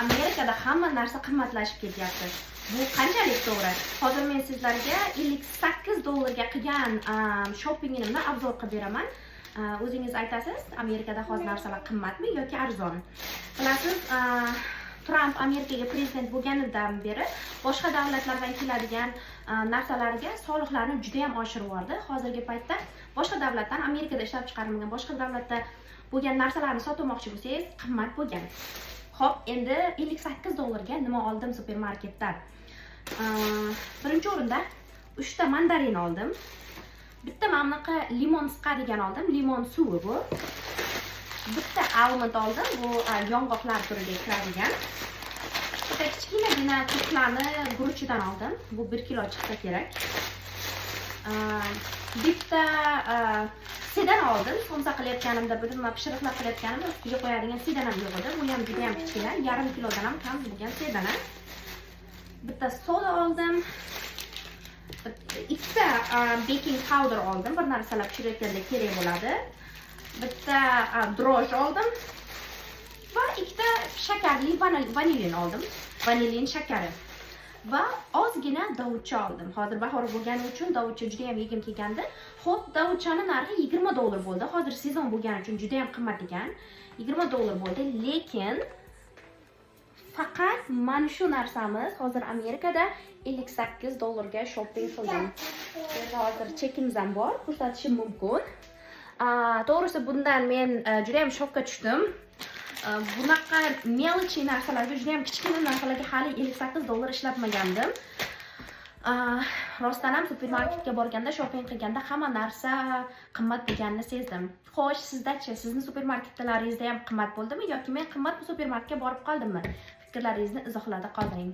Amerikada hamma narsa qimmatlashib ketyapti. Bu qanchalik to'g'ri? Hozir men sizlarga 58 dollarga qilgan shoppingimni обзор qilib beraman. O'zingiz aytasiz, Amerikada hozir narsalar qimmatmi yoki arzon? Bilasiz, Tramp Amerikaga prezident bo'lganidan beri boshqa davlatlardan keladigan narsalarga soliqlarni juda ham oshirib yubordi. Hozirgi paytda boshqa davlatdan, Amerikada ishlab chiqarilmagan boshqa davlatda bo'lgan narsalarni sotmoqchi bo'lsangiz, qimmat bo'lgan. Xo'p, endi 58 dollarga nima oldim supermarketdan? Birinchi o'rinda 3 ta mandarin oldim. Bitta mana bunaqa limon siqadigan oldim, limon suvi bu. Bitta almond oldim, bu yong'oqlar turiga kiradigan. Bitta kichkinagina turklarni guruchidan oldim. Bu 1 kilo chiqsa kerak. Bitta sedana oldim. Somsa qilayotganimda, bir nima pishiriqlar qilayotganimda ustiga qo'yadigan sedanam yo'q edi. Bu ham juda ham kichkina, yarim kilodan ham kam bo'lgan sedana. Bitta soda oldim. Ikkita baking powder oldim. Bir narsalar pishirayotganda kerak bo'ladi. Bitta дрожжи oldim va ikkita shakarli vanilin oldim. Vanilin shakari. Va ozgina dovcha oldim. Hozir bahor bo'lgani uchun dovcha juda ham yegim kelgandi. Xo'p, dovchani narxi 20 dollar bo'ldi. Hozir sezon bo'lgani uchun juda ham qimmat ekan. 20 dollar bo'ldi, lekin faqat mana shu narsamiz hozir Amerikada 58 dollarga shopping qildim. Endi hozir chekimiz ham bor, ko'rsatishim mumkin. To'g'risi, bundan men juda ham shokka tushdim. Bunaqa мелочи narsalarga, juda ham kichkina narsalarga hali 58 dollar ishlatmagandim. Rostdan ham supermarketga borganda, shopping qilganda hamma narsa qimmat bo'lganini sezdim. Xo'sh, sizdachi, sizni supermarketlaringizda ham qimmat bo'ldimi yoki men qimmat supermarketga borib qoldimmi? Fikrlaringizni izohlarda qoldiring.